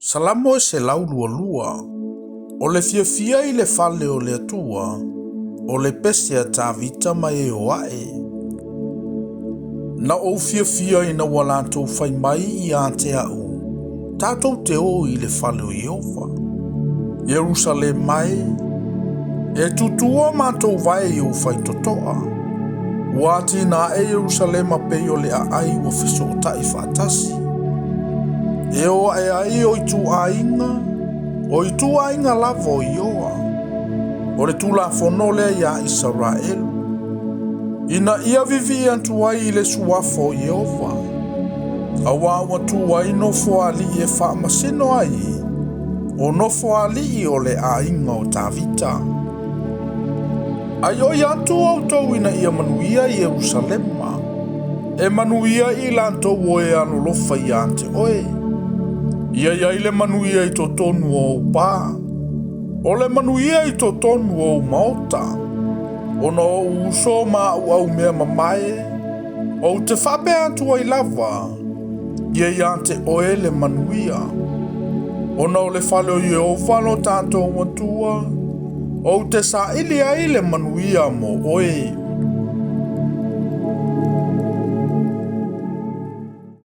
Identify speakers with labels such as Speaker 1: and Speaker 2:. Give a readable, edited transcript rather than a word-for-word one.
Speaker 1: Salamo e 122. O le fiafia i le fale o le Atua, o le pese a Tavita ma e o ae. Na ou fiafia ina ua latou fai mai ia te au, tatou te o i le fale o Ieova. Ierusalema e, e tutua matou vae i ou faitotoa. Ua atinae Ierusalema pei o le aai ua fesootai faatasi. E o ae ai o ituaiga, o ituaiga lava o Ioa. O le Tulafono lea iā Isaraelu, ina ia vivii atu ai i le suafa o Ieova, auā ua tu ai nofoalii e faamasino ai, o nofoalii o le aiga o Tavita. Aioi atu outou ina ia manuia Ierusalema, e manuia i latou o e alolofa ia te oe. Ia i ai le manuia i totonu o ou pā, o le manuia i totonu o ou maota, ona o ou uso ma au aumea mamae, ou te faapea atu ai lava, ia ia te oe le manuia. Ona o le fale o Ieova lo tatou Atua, ou te saili ai le manuia mo oe.